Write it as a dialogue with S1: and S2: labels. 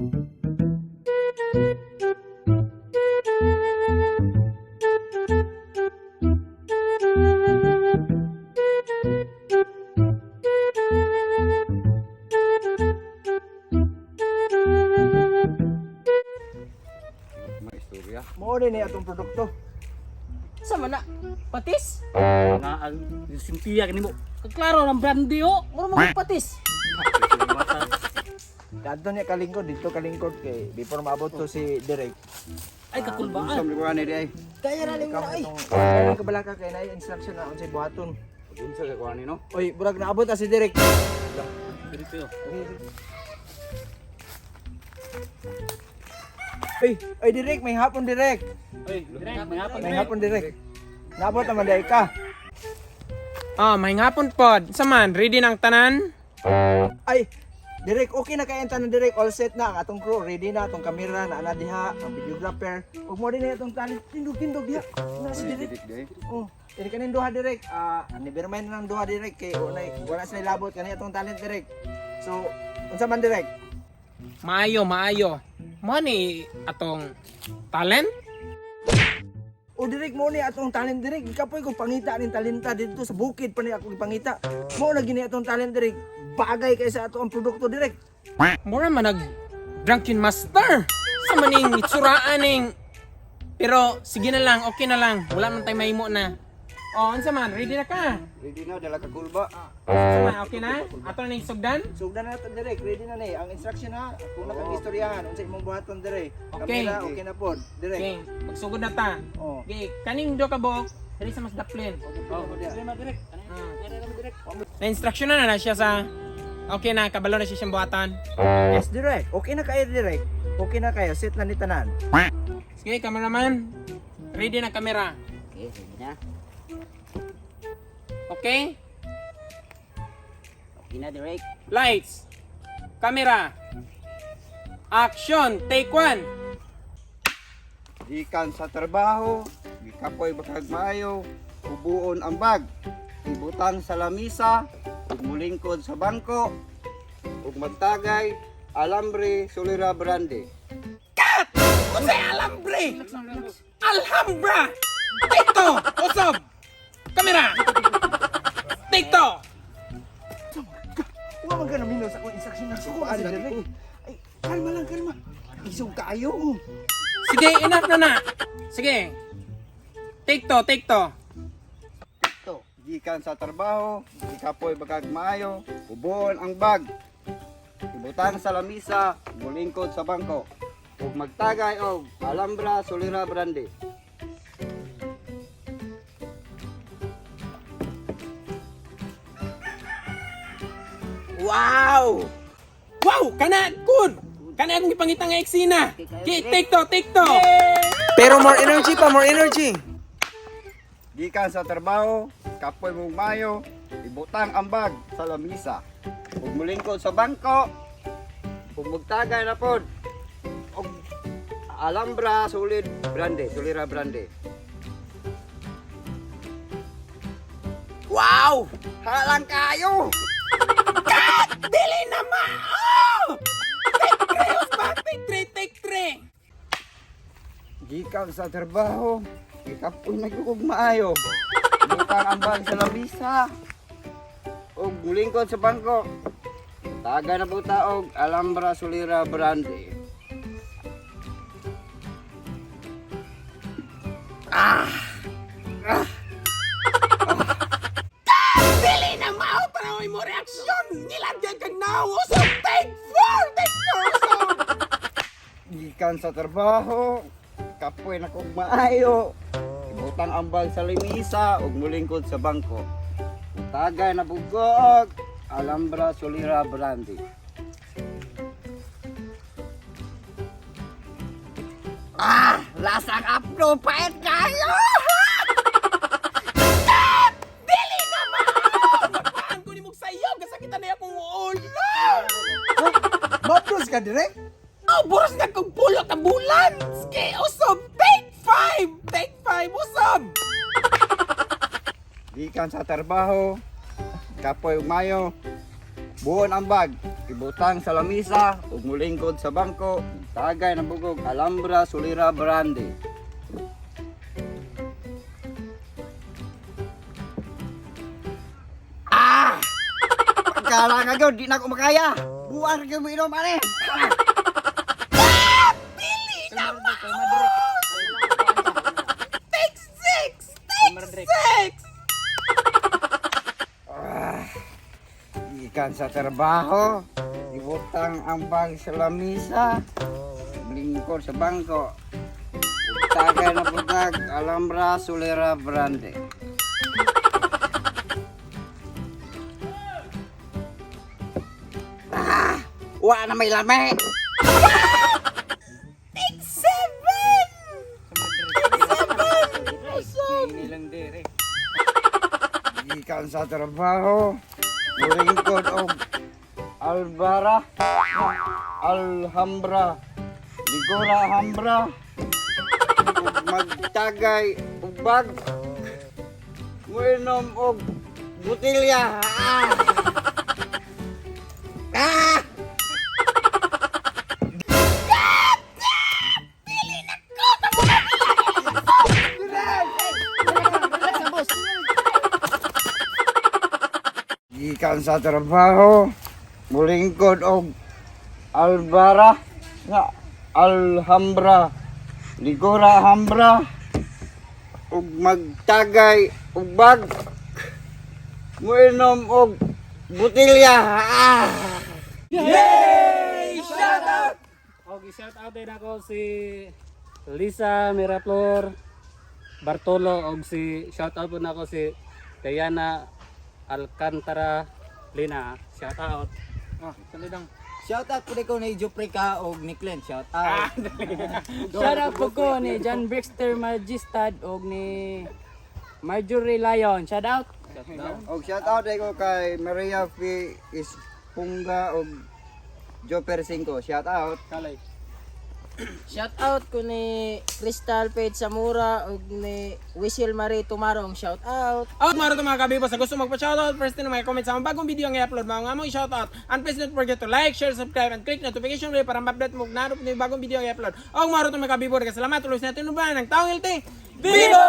S1: Mga istorya.
S2: Mao ni atong produkto.
S3: Sa man na? Patis?
S4: Nga ang simpiya kanimo.
S3: Klaro ng brandy oh. Mura mo patis.
S2: Dadto niya kalingkod dito kalingkod kay before maabot to si Direk.
S3: Ay kakulbaan.
S1: Unsa man ko ani di ay?
S3: Kaya ra ling
S2: Ikaw
S3: ay.
S2: itong kailan ka balaka kay naay instruction na unsay buhaton.
S1: Unsa ka ko ani no?
S2: Oy, burag naabot ta si Direk.
S4: Dito.
S2: Ay, ay Direk, may hapon Direk.
S4: Oy, direk, may hapon.
S2: May hapon Direk. Naabot naman dai ka.
S5: Ah, may ngapon pod. Saman, ready ng tanan?
S2: Ay, Direk, okay na kay tanan Direk, all set na ang atong crew, ready na atong kamera na ana diha, ang videographer. Ug mo din na atong talent, tindog-tindog diha. Na si Direk.
S1: Direk di ay.
S2: Oh, dili kanin duha Direk. Ah, never mind na ng duha Direk kay unay wala sila labot kani atong talent Direk. So, unsa man Direk?
S5: Maayo, maayo. Mo ni atong talent?
S2: O Direk mo ni atong talent Direk. Gikapoy kong pangita ning talenta dito sa bukid pa ni ako gipangita. Mo na gini atong talent Direk. Bagay kay sa ato ang produkto Direk.
S5: Mura man nag drunken master. Sa maning itsuraan ning. Pero sige na lang, okay na lang. Wala man tay mahimo na. Oh, unsa man, ready na ka?
S1: Ready na dala ka kulba.
S5: Unsa man, okay na? Ato na ning sugdan?
S2: Sugdan na nato Direk, ready na ni ang instruction ha. Kung nakang istoryahan unsa imong buhaton Direk.
S5: Okay.
S2: Kamera okay na pod Direk.
S5: Okay, magsugod na ta.
S2: Oh.
S5: Okay, kaning do ka buok, diri sa mas daplin.
S4: Oh, dire ma direk. Direk.
S5: Na instruction na na siya sa. Okay na, kabalo na siya siyang buhatan.
S2: Yes Direk. Okay na kayo Direk. Okay na kayo, set na ni tanan.
S5: Sige, cameraman. Ready na kamera.
S4: Okay, sige na.
S5: Okay?
S4: Okay na direk.
S5: Lights. Camera. Action. Take one.
S1: Gikan sa trabaho, gikapoy bakag maayo, ubuon ang bag. Ibutang sa lamisa, ug mulingkod sa bangko, ug magtagay, alambre, sulira brande.
S5: Cut! Unsay alambre? Alhambra! Take two! Usab! Camera! Take two!
S2: Wa man ka namino sa akong instruction na sukuan Direk. Ay, kalma lang, kalma. Isog kaayo.
S5: Sige, enough na na. Sige. Take two, take two.
S1: Gikan sa trabaho, gikapoy bakag maayo, ubuon ang bag. Ibutang sa lamisa, mulingkod sa bangko, ug magtagay og alambra sulira brande.
S5: Wow! Wow! Kana, good! Kana akong gipangita nga eksena. Okay, take two, take two.
S6: Pero more energy pa, more energy.
S1: Gikan sa trabaho, kapoy mong mayo, ibutang ang bag sa lamisa. Ug mulingkod sa bangko, ug magtagay na pod. Og alambra sulid brande, sulira brande.
S5: Wow!
S1: Halang kayo!
S5: Cut! Dili na mao! Take three, Usman! Take three, take three!
S1: Gikan sa trabaho, gikapoy na og maayo. Ibutang ang bag sa lamisa. Ug mulingkod sa bangko. Tagay na buta og alambra sulira brande.
S5: Dili na mao! Tanawin mo reaksyon! Nilagyan kag nao! Usap! Take four! Take four! Usap!
S1: Gikan sa trabaho, kapoy na kog maayo. Ibutang ang bag sa limisa ug mulingkod sa bangko. Tagay na bugog, Alhambra Solira Brandy. Ah, lasang apno pait kayo.
S5: Cut! Dili na mao! Napaan ko ni mong sayaw! Kasakitan na akong ulo!
S2: Mapros ka Direk?
S5: Oh, buros na kong pulo ka bulan! Sige, usap! Take five! Take five! Usap!
S1: Gikan sa trabaho, kapoy ug mayo. Buon ang bag, ibutang sa lamisa, ug mulingkod sa bangko, tagay ng bugog, Alhambra, Solera, Brandy. Ah! Pagkala nga gyud, di na ako makaya. Buang ra gyud mo inom ani. Gikan sa trabaho, ibutang ang bag sa lamisa, lingkod sa bangko. Tagay na butag, Alhambra, Solera, Brande. Ah, wa na may lami. Gikan sa trabaho, mulingkod og Albara, Alhambra, Ligora Hambra, ug magtagay og bag, muinom og butilya. Ah! Ah! Gikan sa trabaho, mulingkod og Albara, sa Alhambra, Ligora Hambra, ug magtagay og bag, muinom og butilya. Ah!
S4: Og i-shout out din ako si Lisa Miraflor Bartolo og si shout out po nako si Diana Alcantara Lina. Shout out.
S5: Ah, salidang.
S2: Shout out po ko ni Jopre ka og ni Clint. Shout out.
S3: Shout out po ko ni John Brixter Magistad og ni Marjorie Lyon. Shout out.
S1: Og shout out ko kay Maria P. Ispunga og Joper 5. Shout out.
S5: Kalay.
S3: Shout out ko ni Crystal Page Zamora og ni Wisil Marie Tumarong. Shout out.
S5: Out mga to mga kabibo sa gusto magpa-shoutout, first na mga comment sa among bagong video ang i-upload mga nga mo i-shoutout. And please don't forget to like, share, subscribe, and click notification bell para ma-update mo kung naroon yung bagong video ang i-upload. Og mga to mga kabibo, salamat tuloy sa natin ba ng taong LT. Vivo!